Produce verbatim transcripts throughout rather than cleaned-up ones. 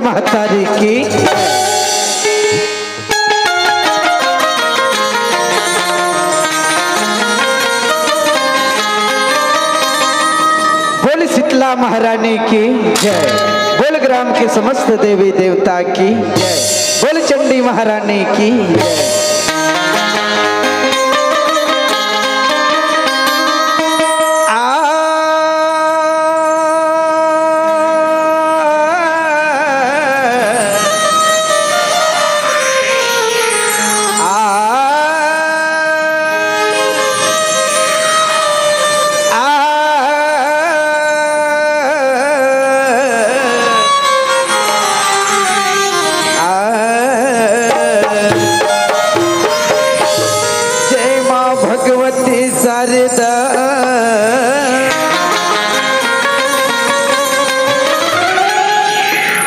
महतारी की। बोल शीतला महारानी की जय। बोल ग्राम के समस्त देवी देवता की जय। बोल चंडी महारानी की जय। आ, आ, आ, आ, जय माँ भगवती शारदा।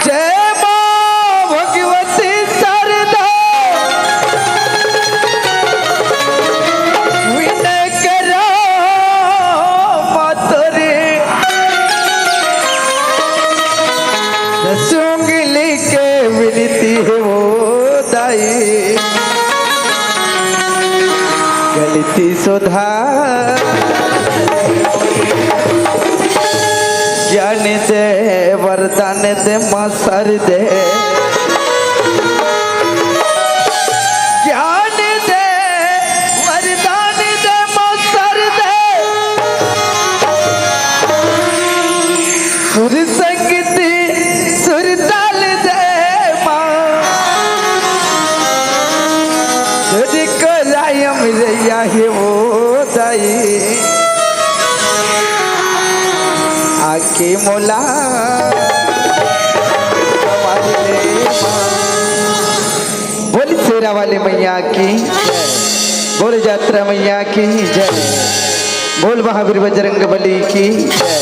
जय माँ भगवती शारदा। विनय करा मातोरे। दस उंगली के विनती है वो दाई। गलती सुधार। ज्ञान दे, वरदान दे, माँ शारदे। ज्ञान दे, वरदान दे, माँ शारदे। सुर संगीत सुर ताल दे माँ, तुझको रायम रैया हे वो दाई। आके मोला हमारे ले माँ। बोल शेरा वाले मैया की जय। बोल जात्रा मैया की जय। बोल महावीर बजरंग बली की जय।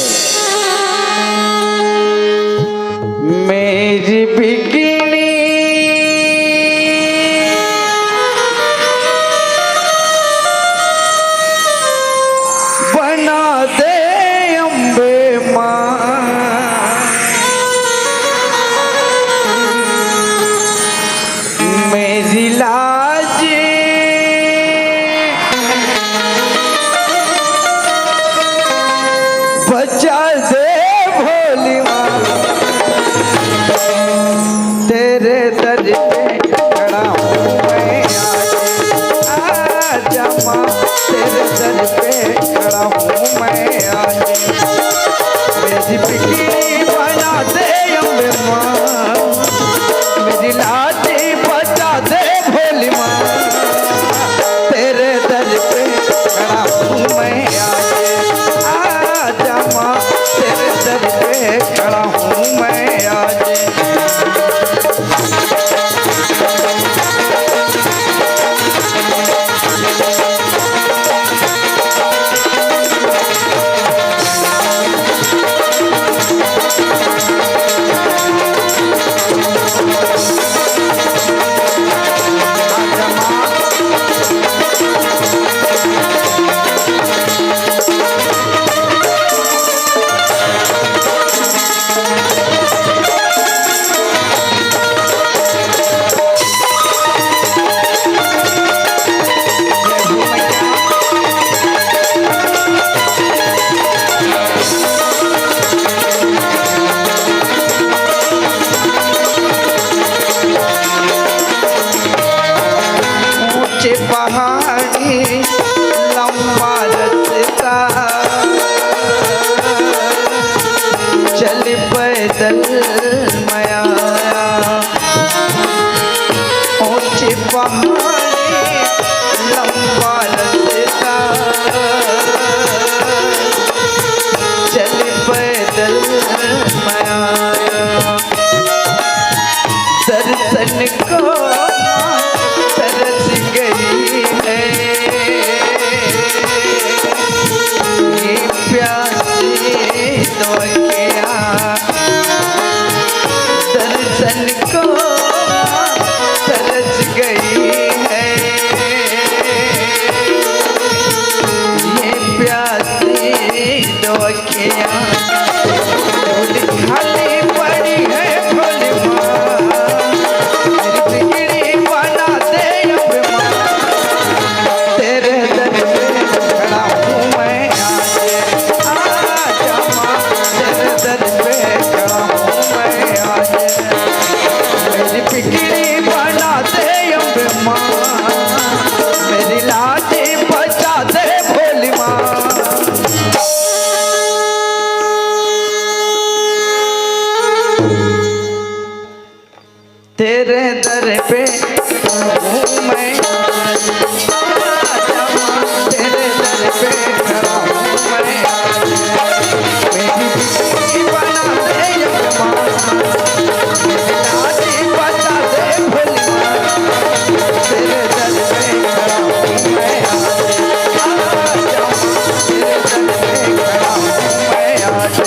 मेरी बिगड़ी बना दे अम्बे माँ। मेरी लाज बचा दे भोली माँ। तेरे दर पे खड़ा हूँ मैं आज। आजा माँ, तेरे दर पे खड़ा हूँ मैं आज। मेरी बिगड़ी बना दे अम्बे माँ। मेरी लाज बचा दे भोली माँ, तेरे दर पे खड़ा हूँ मैं आज। आजा माँ, तेरे दर पे खड़ा हूँ मैं आज। तेरे दर पे हूँ मैं, तेरे दर पे खड़ा हूँ मैं। मेरी जिंदगी बना दे अरमान, मेरी लाज बचा दे भोलेनाथ। तेरे दर पे खड़ा हूँ मैं आज, तेरे दर पे खड़ा हूँ मैं आज।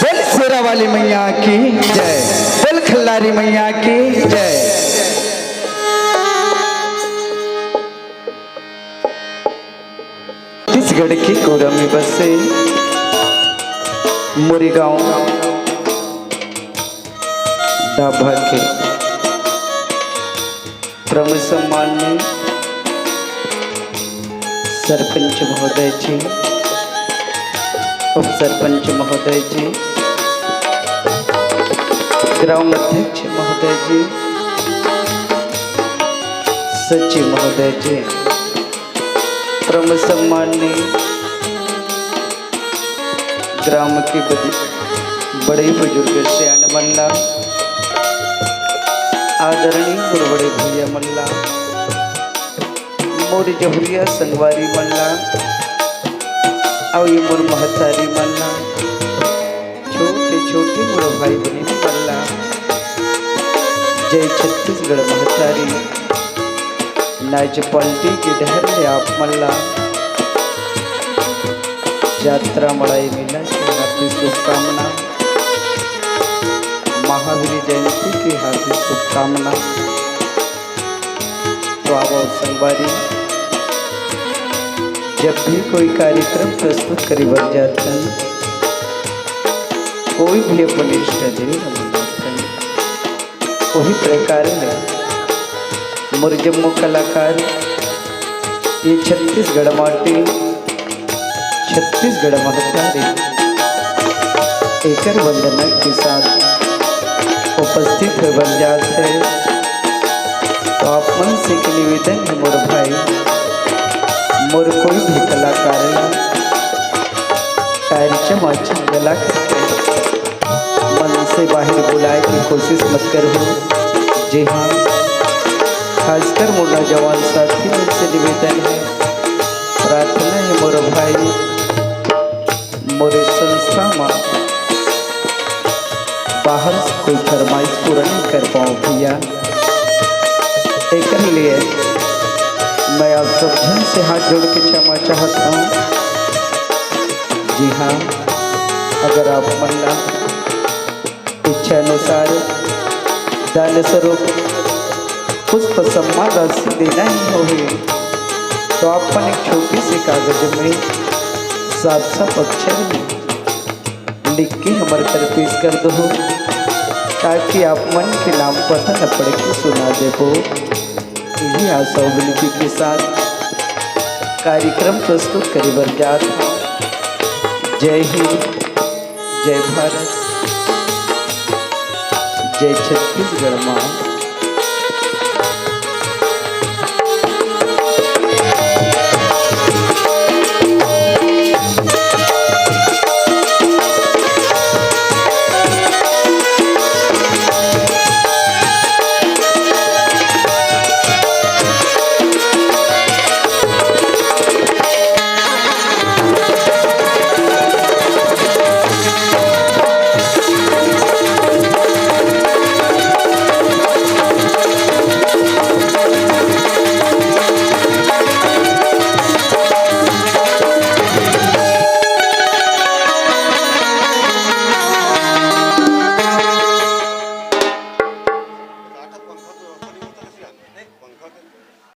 बोल शेरा वाली मैया की जय, बोल खिल्लारी मैया की जय। छत्तीसगढ़ के कोरा में बसे मोरेगांव डाभा के परम सम्माननीय सरपंच महोदय जी, उप सरपंच महोदय जी, ग्राम अध्यक्ष महोदय जी, सचिव महोदय जी, परम सम्माननीय ग्राम के बद-, बड़े बुजुर्ग सियान मन ला, आदरणीय मोर बड़े भैया मन ला, मोर जहुरिया संगवारी मन ला, अउ ये मोर महतारी मन ला, छोटे छोटे मोर भाई बहिन मन ला, जय छत्तीसगढ़ महतारी। नाच पार्टी के डहर ले आप मन ला जात्रा मड़ई मेला के हार्दिक शुभकामना, महावीर जयंती के हार्दिक शुभकामना। तो आवो संगवारी, जब भी कोई कार्यक्रम प्रस्तुत करे बर जाथन, कोई भी अपन इष्ट देव ला मनाथन, वही प्रकार ले मोर जम्मो कलाकार ये छत्तीसगढ़ माटी, छत्तीसगढ़ महतारी, एकर वंदना के साथ उपस्थित होए बर जात हे। तो आप मन से एक निवेदन हे मोर भाई, मोर कोई भी कलाकार ला टायर चमाचम गला करके मन से बाहिर बुलाए के कोशिश मत करहू। जी हाँ, खासकर मोर नौजवान साथी मन से निवेदन हे, प्रार्थना हे मोर भाई, मोर संस्था म बाहर से कोई फरमाइश पूरा नहीं कर पाओ भैया, एकर लिए मैं आप सब झन से हाथ जोड़ के क्षमा चाहत हूँ। जी हाँ, अगर आप मन ला इच्छा अनुसार दान स्वरूप पुष्प सम्मान राशि देना ही होही, तो आप मन एक छोटी सी कागज में साफ साफ अक्षर में लिख के हमर कर पेश कर दो, ताकि आप मन के नाम पता न पड़ के सुना देबो। यही आशा विनती के साथ कार्यक्रम प्रस्तुत करे बर जात हूँ। जय हिंद, जय भारत, जय छत्तीसगढ़ माँ।